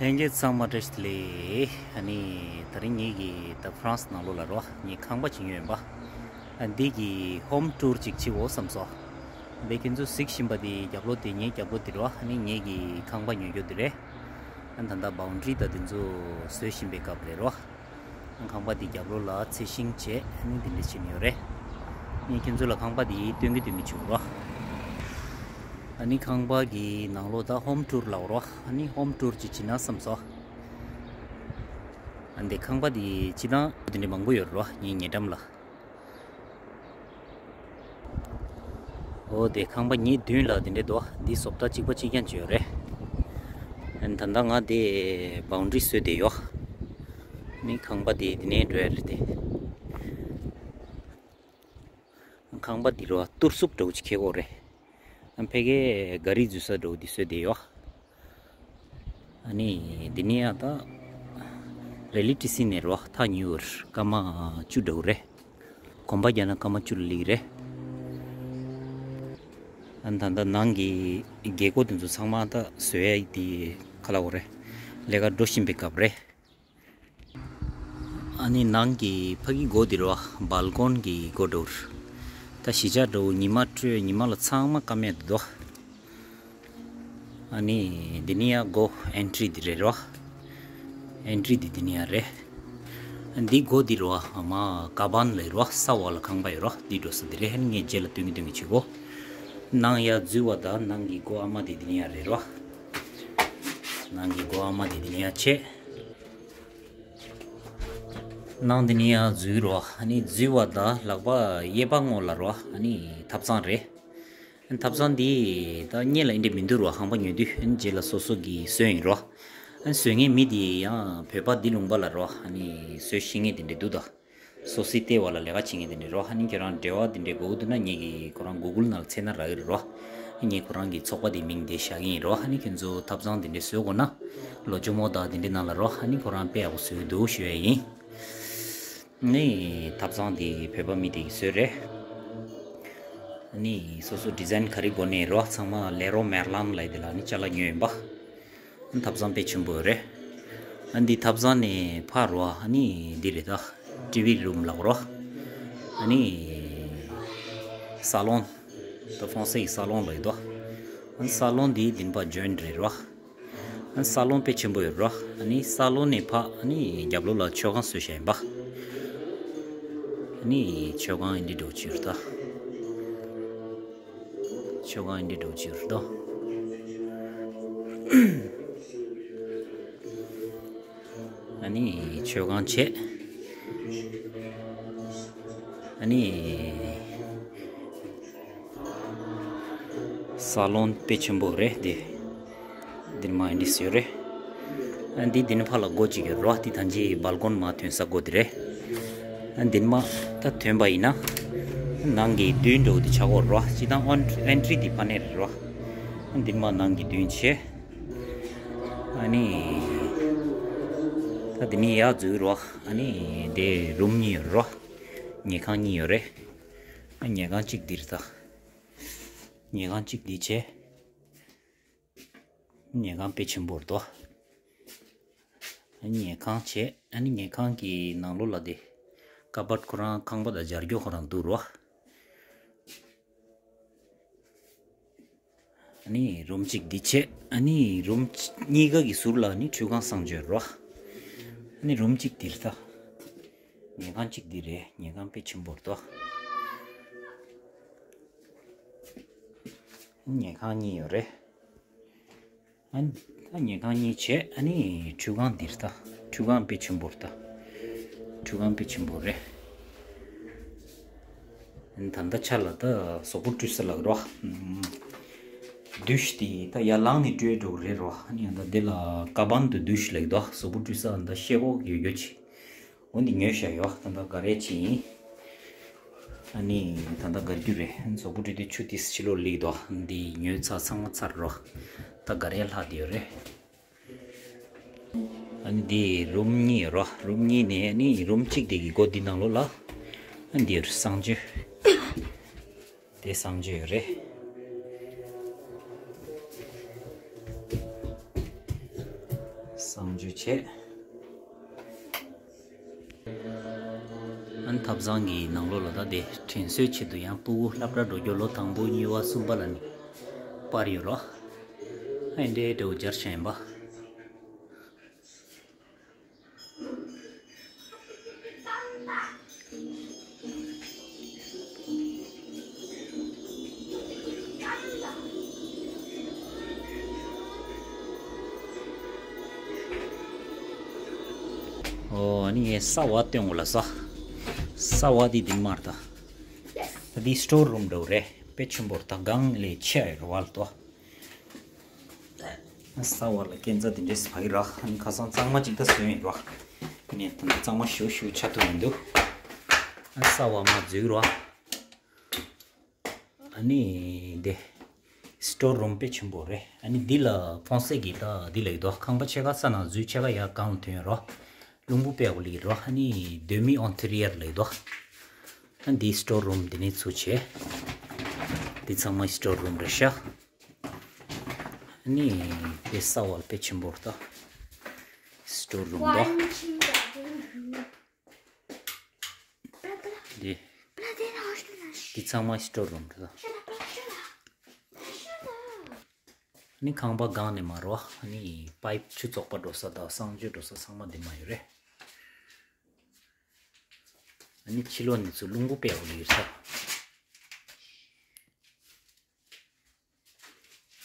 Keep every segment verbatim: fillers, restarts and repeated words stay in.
ལྷན་རྒྱས་ཚང་མ་བཀྲ་ཤིས་བདེ་ལེགས། ཨ་ནི་དེ་རིང་ངེད་ཀྱི་ད་ཧྥ་རན་སི་ནང་ལོགས་ལ་རོ་ངའི་ཁང་པ་ཅིག་ཉོས་ཡིན་པ། ཨ་འདི་གི་ཧོམ་ཊུར་ཅིག་བྱེད་འོ་བསམ་སོང་། འདི་ཁྱེད་ཚོ་གཟིགས་བཞིན་པ་འདི་རྒྱབ་ལོགས་འདི་ངའི་རྒྱབ་ལོགས་འདི་རོ། ཨ་ནི་ངེད་ཀྱི་ཁང་པ་ཉོ་རྒྱུ་འདི་རེད། ཨ་ད་ལྟ་བའུན་ཌི་རི་དང་འདི་ཚོ་བཟོ་བཞིན་པའི་སྐབས་རེད་རོ། ཁང་པ་འདི་རྒྱབ་ལོགས་ལ་ཚད་ཤིང་བྱས་ཨ་ནི་འདི་འདྲ་བྱས་ནས་ཡོད་རེད། ངས་ཁྱེད་ཚོ་ལ་ཁང་པ་འདི་སྟོན་གི་སྟོན་གི་བྱུང་རོ། ཨ་ནི་ཁང་པ་གི་ནང་ལོགས་ད་ཧོམ་ཊུར་ལབ་རོ། ཨ་ནི་ཧོམ་ཊུར་ཅིག་བྱེད་ན་བསམ་སོང་། ཨ་འདི་ཁང་པ་འདི་སྤྱིར་བཏང་འདི་འདྲ་མང་པོ་ཡོད་རོ་ངའི་ཉེ་འགྲམ་ལ། འོ་དེ་ཁང་པ་ཉེ་མདུན་ལ་དེ་འདྲས་འདུག་འདི་བཟོ་ལྟ་གཅིག་པ་གཅིག་རྐྱང་ཅིག་ཡོད་རེད། ཨ་ནི་ད་ལྟ་ང་དེ་བའུན་ཌི་རི་བཟོས་བསྡད་ཡོད། ནི་ཁང་པ་དེ་དེ་ནས་འགྲོ་ཡ་རེད་དེ། ཁང་པ་འདི་རུ་གཏོར་གཟུགས་འདྲ་བོ་ཅིག་འཁྱེར་དགོས་རེད། ཨ་ཕ་གིར་ག་རི་འཛུལ་ས་འདྲ་བོ་འདི་བཟོས་བསྡད་ཡོད། ཨ་ནི་འདི་ནས་ཡང་ད་རེ་ལི་ཊི་སི་ནས་རོ་ཐག་ཉེ་བར་སྐར་མ་བཅུ་འདྲ་བོ་རེད། གོམ་པ་རྒྱག་ན་སྐར་མ་བཅུ་ལ་སླེབས་རེད། ཨ་ནི་ད་ལྟ་ནང་གི་རྒྱལ་སྒོ་དེ་ཚོ་ཚང་མ་ད་བཟོ་ཡ་དེ་ག་ལབ་དགོས་རེད། ལས་ཀ་འགྲོ་བཞིན་པའི་སྐབས་རེད། ཨ་ནི་ནང་གི་ཕ་གི་སྒོ་འདི་རོ་སྦལ་ཀོན་གྱི་སྒོ་འདྲ་བོ་རེད། ད་གཞིས་ཆགས་འདྲ་བོ་ཉི་མ་དྲོས་ཉི་མ་ལ་ཚང་མ་ཀ་མེད་འདུག་ཨ་ནི་འདི་ནི་ཡ་སྒོ་ཨེན་ཊི་རི་འདི་རེད་རོ། ཨེན་ཊི་རི་འདི་འདི་ནི་ཡ་རེད། འདི་སྒོ་འདི་རོ་མ་ཀ་བན་ལས་རོ་ས་འོག་ལ་ཁང་པ་ཡོད་རོ། འདི་འགྲོ་ས་འདི་རེད། ངས་རྗེས་ལ་སྟོན་གི་སྟོན་གི་བྱེད་གོ། ནང་ཡ་འཛུལ་བ་དང་ནང་གི་སྒོ་ཨ་མ་འདི་འདི་ནི་ཡ་རེད་རོ། ནང་གི་སྒོ་ཨ་མ་འདི་འདི་ནི་ཡ་བྱས། ནང་འདི་ནི་ཡ་འཛུལ་རོ། ཨ་ནི་འཛུལ་བ་དང་ལག་པ་གཡས་པ་ངོས་ལ་རོ། ཨ་ནི་ཐབ་ཚང་རེད། ཐབ་ཚང་འདི་ད་སྔོན་ལ་འདི་འདྲ་མི་འདུག་རོ། ཁང་པ་ཉོ་དུས་རྗེས་ལ་སོ་སོ་གིས་བཟོས་ཡིན་རོ། བཟོ་མཁན་མི་འདི་ཡང་བོད་པ་འདི་ལུང་པ་ལ་རོ། ཨ་ནི་བཟོ་ཤེས་མཁན་དེ་འདྲ་འདུག་ད། སོ་སོའི་ལྟེ་བ་ལ་ལས་ཀ་བྱེད་མཁན་དེ་འདྲ་རོ། ཨ་ནི་ཁྱེད་རང་འབྲེལ་བ་དེ་འདྲ་དགོས་འདུག་ན་ངེད་ཀྱི་ཁོ་རང་གུ་གུལ་ནང་ལ་འཚོལ་ན་རག་གི་རེད་རོ། ངས་ཁོ་རང་གི་ཚོགས་པ་དེའི་མིང་དེ་བཞག་གི་ཡིན་རོ། ཨ་ནི་ཁྱེད་ཚོ་ཐབ་ཚང་དེ་འདྲ་བཟོ་དགོས་ན་ལོ་ཇོ་མོ་དང་དེ་འདྲ་ནང་ལ་རོ། ཨ་ནི་ཁོ་རང་དཔེ་ཡག་པོ་བཟོས་འདུག་ཞུ་ཡ་ཡིན། ནི་ཐབ་ཚང་དེ་བོད་པ་མི་དེ་གིས་བཟོས་རེད། ནི་སོ་སོ་ཌི་ཛའིན་ག་རེ་དགོས་ནའི་རོ། ཚང་མ་ལེ་རོ་མེར་ལན་ལབ་དེ་ལ་ནི་ཅ་ལག་ཉོས་ཡིན་པ། ཐབ་ཚང་དཔེ་ཆེན་པོ་རེད། འདི་ཐབ་ཚང་ནས་ཕར་རོ། ནི་འདི་རེད་ད། ཊི་ཝི་རུམ་ལབ་རོ། ནི་ས་ལོན། ད་ཧྥོང་སེ་ཡི་ས་ལོན་ལབ་ཡོད་དོ། ས་ལོན་འདི་མདུན་པ་ཇོའིན་རེད་རོ། ཨ་ནི་ས་ལོན་དཔེ་ཆེན་པོ་ཡོད་རོ། ཨ་ནི་ས་ལོན་ནས་ཕར་ཨ་ནི་རྒྱབ་ལོགས་ལ་མཆོད་ཁང་བཟོས་བཞག་ཡིན་པ། ཨ་ནི་མཆོད་ཁང་འདི་འདྲ་བོ་ཅིག་ཡོད་རེད་ད། མཆོད་ཁང་འདི་འདྲ་བོ་ཅིག་ཡོད་རེད་ད། ཨ་ནི་མཆོད་ཁང་བྱས། ཨ་ནི། ས་ལོན་དཔེ་ཆེན་པོ་རེད་དེ། འདིར་མ་འདི་ཟེར་རེད། ཨ་འདི་འདི་ནི་ཕར་ལ་སྒོ་གཅིག་ཡོད་རོ། འདི་ཐང་ཅིག་སྦལ་ཀོན་མ་ཐོན་ས་སྒོ་དེ་རེད། ཨ་འདི་མ་ད་ཐོན་པ་ཡིན་ན། ནང་གི་མདུན་འགྲོ་འདི་ཆགས་ཀྱི་ཡོད་རོ། སྤྱིར་བཏང་ཨོན་ཨེན་ཊི་རི་འདི་ཕ་ནས་རེད་རོ། ཨ་འདི་མ་ནང་གི་མདུན་བྱས། ཨ་ནི། ད་འདི་ནི་ཡར་འཛུལ་རོ། ཨ་ནི་འདི་རུམ་གཉིས་ཡོད་རོ། ཉལ་ཁང་གཉིས་ཡོད་རེད། ཉལ་ཁང་གཅིག་འདིར་ད། ཉལ་ཁང་གཅིག་འདི་བྱས། ཉལ་ཁང་དཔེ་ཆེན་པོ་རེད་དོ། ཉལ་ཁང་བྱས། ཨ་ནི་ཉལ་ཁང་གི་ནང་ལོགས་ལ་དེ་ཀ་བཊ་ཁོ་རང་ཁང་པ་དང་སྦྱར་རྒྱུ་ཁོ་རང་འདུག་རོ། ཨ་ནི་རུམ་གཅིག་འདི་བྱས། ཨ་ནི་རུམ་གཉིས་ཀ་གི་ཟུར་ལ་ནི་ཁྲུས་ཁང་གསང་སྤྱོད་རོ། ཨ་ནི་རུམ་གཅིག་འདིར་ད། ཉལ་ཁང་གཅིག་འདི་རེད། ཉལ་ཁང་དཔེ་ཆེན་པོ་རེད་དོ། ཉལ་ཁང་གཉིས་ཡོད་རེད། ཨ་ནི་ད་ཉལ་ཁང་གཉིས་བྱས། ཨ་ནི་ཁྲུས་ཁང་འདིར་ད། ཁྲུས་ཁང་དཔེ་ཆེན་པོ་རེད་ད། ཁྲུས་ཁང་དཔེ་ཆེན་པོ་རེད། ད་ལྟ་ཆ་ལ་ད་གཟུགས་པོ་བཀྲུ་ས་ལ་རོ། ཨམ། དུས་དེ་ད་ཡར་ལངས་ནས་བཀྲུས་འགྲོ་གི་རེད་རོ། ཨ་ནི་ད་འདི་ལ་ཀ་བན་དུ་དུས་ལེགས་དོ། གཟུགས་པོ་བཀྲུ་ས་ད་ཤེལ་སྒོ་ཡོད་རྒྱུ་ཅིག་འོ་འདི་ཉོས་བཞག་ཡོད། ད་ལྟ་ག་རེ་བྱེད་ཡིན། ཨ་ནི་ད་ལྟ་ག་རྒྱུ་རེད། གཟུགས་པོ་བཀྲུས་དུས་ཆུ་དེ་ཕྱི་ལོགས་ལེགས་དོ། འདི་ཉོས་ཚར་ཚང་མ་ཚར་རོ། ད་ག་རེ་ལྷག་དེ་ཡོད་རེད། ཨ་ནི་འདི་རུམ་གཉིས་རོ། རུམ་གཉིས་ནས་ཨ་ནི་རུམ་གཅིག་དེ་གི་སྒོ་འདི་ནང་ལོགས་ལ་ཨ་འདི་གསང་སྤྱོད། དེ་གསང་སྤྱོད་ཡོད་རེད། གསང་སྤྱོད་བྱས། ཨན་ཐབ་ཚང་གི་ནང་ལོགས་ལ་ད་དེ་དྲན་གསོའི་ཆེད་དུ་ཡང་སྤུ་གུ་སློབ་གྲྭ་འགྲོ་རྒྱུ་ལོ་དང་པོ་གཉིས་པ་གསུམ་པ་ལ་ནི་པར་ཡོད་རོ། ཨན་འདྲེ་འདྲ་བོ་སྦྱར་བྱས་ཡིན་པ། ཨོ་ཨ་ནི་ངས་གསར་པ་སྟོན་དགོས་ལ་ས། གསར་པ་འདི་འདི་མར་ད། ད་འདི་སི་ཊོར་རུམ་འདྲ་བོ་རེད། དཔེ་ཆེན་པོ་རེད། ད་སྒང་ལས་ཆེ་ཡ་རེད་བ་ལ་ཏོ། གསར་པ་ལ་སྐས་འཛེག་འདི་འདྲས་བག་གི་ར། ཨ་ནི་ཁ་སང་གཙང་མ་ཅིག་ད་བཟོས་ཡིན་ར། ངས་ད་གཙང་མ་ཞུ་ཞུ་ཆ་ཐུབ་མི་འདུག་ཨ་གསར་པ་མར་འཛུལ་ར། ཨ་ནི་འདི་སི་ཊོར་རུམ་དཔེ་ཆེན་པོ་རེད། ཨ་ནི་འདི་ལ་ཕོན་སེ་གི་ད་འདི་ལ་ཡོད་དོ། ཁང་པ་ཕྱེད་ཀ་ས་ནང་འཛུལ་ཕྱེད་ཀ་ཡར་སྒང་ལ་ཐོན་རོ། རླུང་བུ་དཔེ་ཡག་པོ་སླེབས་རོ། ཨ་ནི་ཌེ་མི་ཨིན་ཊི་རི་ཡར་ལ་ཡོད་དོ། ཨ་འདི་སི་ཊོར་རུམ་འདི་ནས་ཚུར་བྱས། འདི་ཚང་མ་སི་ཊོར་རུམ་རེད་ཤག་ཨ་ནི་དཔེ་གསར་པ་དཔེ་ཆེན་པོ་རེད་ད། སི་ཊོར་རུམ་དོ། འདི། འདི་ཚང་མ་སི་ཊོར་རུམ་རེད་ད། ཨ་ནི་ཁང་པ་སྒང་ནས་མར་རོ། ཨ་ནི་པའིབ་ཆུ་བཙོག་པ་འགྲོ་ས་དང་གསང་སྤྱོད་འགྲོ་ས་ཚང་མ་འདི་མར་ཡོད་རེད། ཨ་ནི་ཕྱི་ལོགས་ནས་ཚུར་རླུང་བུ་དཔེ་ཡག་པོ་ཡོད་ས།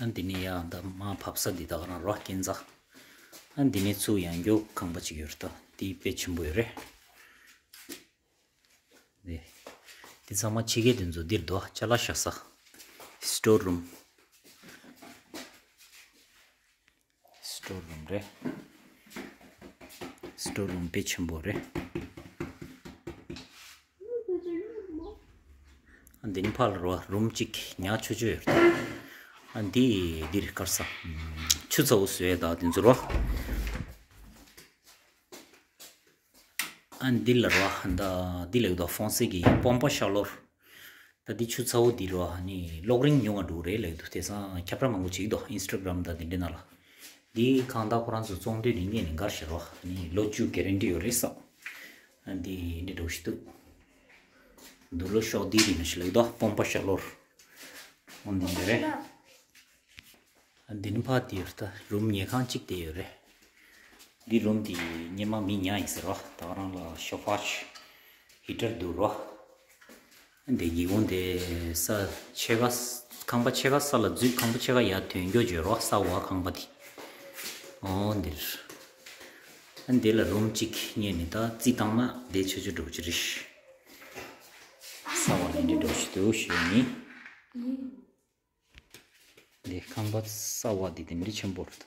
ཨ་འདི་ནས་ཡར་ད་མར་བབས་ས་འདི་ད་ག་རང་རོ། སྐས་འཛེག་ཨ་འདི་ནས་ཚུར་ཡར་རྒྱུག་ཁང་པ་ཅིག་ཡོད་རེད་ད། འདི་དཔེ་ཆེན་པོ་ཡོད་རེད། འདི། འདི་ཚང་མ་ཕྱི་རྒྱལ་དེ་ཚོ་འདིར་འདུག་ཅ་ལག་བཞག་ས། སི་ཊོར་རུམ། སི་ཊོར་རུམ་རེད། སི་ཊོར་རུམ་དཔེ་ཆེན་པོ་རེད། ཨ་འདི་ནི་ཕར་ལ་རོ། རུམ་གཅིག་ཉག་ཆུ་ཆུ་ཡོད་རེད། ཨ་འདི་འདིར་དཀར་ས། ཆུ་ཚ་བོ་བཟོས་ད་དེ་ཚོ་རོ། ཨ་འདི་ལ་རོ། ད་འདི་ལ་ཡོད་དོ། ཕོན་སེ་གི་པོམ་པ་ཤ་ལོར། ད་འདི་ཆུ་ཚ་བོ་འདི་རོ། ཨ་ནི་གློག་རིན་ཉུང་བ་འགྲོ་རེད་ལབ་འདུག་དེང་སང་ཁྱབ་བསྒྲགས་མང་པོ་བྱེད་ཀྱི་འདུག་ཨིན་སི་ཊ་གྷི་རམ་དང་འདི་འདྲའི་ནང་ལ། འདི་གང་ལྟར་ཁོ་རང་ཚོ་བཙོང་དུས་ནི་ངས་ནི་འགར་ཞེས་རོ། ཨ་ནི་ལོ་བཅུ་གྷེ་རན་ཊི་ཡོད་རེད་ས། ཨ་འདི་འདི་འགྲོ་ཞིག་འདུག་འདུག་ལོ་ཤོག་འདི་རིང་ཞིག་ལབ་འདུག་པོམ་པ་ཤ་ལོར། འོ་འདི་འདྲ་རེད། འདི་ནི་ཕ་དེ་ཡོད་ད། རུམ་ཉལ་ཁང་གཅིག་དེ་ཡོད་རེད། འདི་རུམ་དེ་སྔོན་མ་མི་ཉལ་ཡིན་ཟེར་རོ། ད་ག་རང་ལ་ཤོ་ཕ་ཆུ་ཧི་ཊར་འདུག་རོ། འདི་སྒེའུ་ཁུང་དེ་ས་ཕྱེད་ཀ་ཁང་པ་ཕྱེད་ཀ་ས་ལ་འཛུལ། ཁང་པ་ཕྱེད་ཀ་ཡར་ཐོན་རྒྱུ་བརྗོད་རོ། ས་འོག་ཁང་པ་དེ། འོ་འདིར། འདི་ལ་རུམ་གཅིག་རྙེད་ནི་ད་རྩིས་བཏང་ན་དེ་ཆུ་ཆུ་འགྲོ་གི་རེད། ས་འོག་ལ་འདི་འགྲོ་ཞིག་འདུག་ཞུས་ནི། འདི་ཁང་པ་གསར་པ་འདི་དེ་འདྲ་ཆེན་པོ་རེད།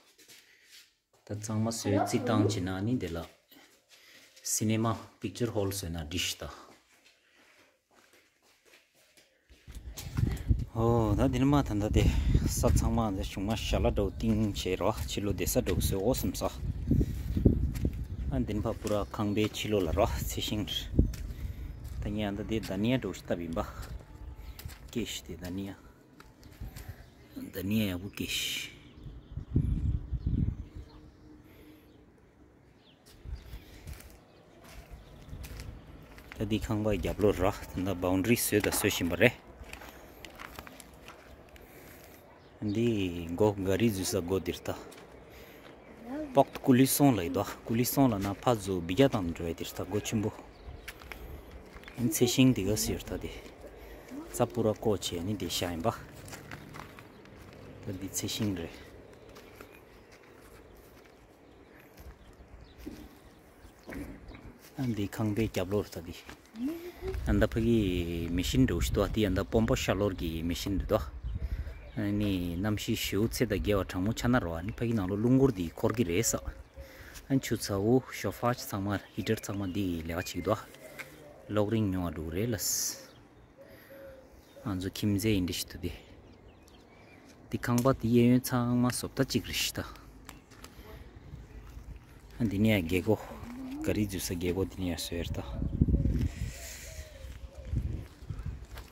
ད་གཙང་མ་བཟོས་རྩིས་བཏང་བྱས་ན་ནི་འདི་ལ་སི་ནེ་མ་པིག་ཅར་ཧོལ་བཟོས་ན་འགྲིག་ཤི་ད། ཨོ་ད་འདི་ནི་མ་ད་ད་དེ་ས་ཚང་མ་འདི་གཞུང་མ་ཞལ་ལག་འདྲ་བོ་བཏིང་བྱས་རོ། ཕྱི་ལོགས་བསྡད་ས་འདྲ་བོ་བཟོས་འོ་བསམ་ས། ཨ་འདི་ནི་ཕ་པུ་ར་ཁང་པའི་ཕྱི་ལོགས་ལ་རོ། ཚལ་ཤིང་རེད། ད་ངས་ཨ་ད་དེ་ད་ནི་ཡ་འདྲ་བོ་ཞིག་བཏབ་ཡིན་པ། སྐྱེས་ཤི་དེ་ད་ནི་ཡ། ད་ནི་ཡག་པོ་སྐྱེས་ཤི། ད་འདི་ཁང་པ་རྒྱབ་ལོགས་ར། ད་ལྟ་བའུན་ཌ་རི་བཟོས་དང་བཟོ་བཞིན་པ་རེད། འདི་སྒོ་ག་རི་འཛུལ་ས་སྒོ་འདིར་ད། པོག་ཏུ་ཀུ་ལི་སོང་ལ་ཡི་དོ། ཀུ་ལི་སོང་ལ་ན་ཕ་ཛོ་བི་རྒྱ་དང་འགྲོ་ཡ་འདིར་ད་སྒོ་ཆེན་པོ། ཚེ་ཤིང་འདི་ག་ཟེར་ད་དེ། རྩ་པུ་ར་ཀོ་ཆེ་ནི་དེ་ཤ་ཡིན་པ། ད་འདི་ཚེ་ཤིང་རེད། ཨ་འདི་ཁང་པའི་རྒྱབ་ལོགས་ད་འདི། ཨ་ད་ཕ་གི་མེ་ཤིན་འདྲ་བོ་ཞིག་འདུག་དེ་ཨ་ད་པོམ་པ་ཤ་ལོར་གི་མེ་ཤིན་འདྲ་འདུག་ཨ་ནི་གནམ་གཤིས་ཞེ་པོ་ཚད་དང་བརྒལ་བ་གྲང་མོ་ཆགས་ན་རོ། ཨ་ནི་ཕ་གི་ནང་ལོགས་རླུང་འཁོར་འདི་འཁོར་གི་རེད་ས། ཨ་ཆུ་ཚ་བོ་ཤོ་ཕ་ཆུ་ཚང་མ་ཧི་ཊར་ཚང་མ་འདི་ལས་ཀ་བྱེད་ཀྱི་འདུག་གློག་རིན་ཉུང་བ་འགྲོ་གི་རེད་ལ། ང་ཚོ་ཁྱིམ་མཚེས་ཡིན་འདྲ་ཞིག་འདུག་དེ། འདི་ཁང་པ་འདི་གཡས་གཡོན་ཚང་མ་བཟོ་ལྟ་གཅིག་རེད་ཤི་ད། ཨ་འདི་ནས་ཡང་རྒྱལ་སྒོ། ག་རི་འཛུལ་ས་རྒྱལ་སྒོ་འདི་ནས་ཡང་བཟོས་རེད་ད།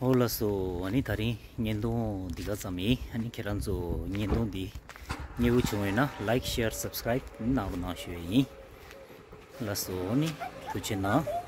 ཨོ་ལགས་སོ། ཨ་ནི་ད་རིང་བརྙན་ཐུང་འདི་ག་ཙམ་ཡིན། ཨ་ནི་ཁྱེད་རང་ཚོ་བརྙན་ཐུང་འདི་ མཉེས་པོ་བྱུང་བས་ན་like, share, subscribe གནང་རོགས་གནང་ཞུ་ཡས་ཡིན། ལགས་སོ། ཨོ་ནི་ཐུགས་རྗེ་གནང་།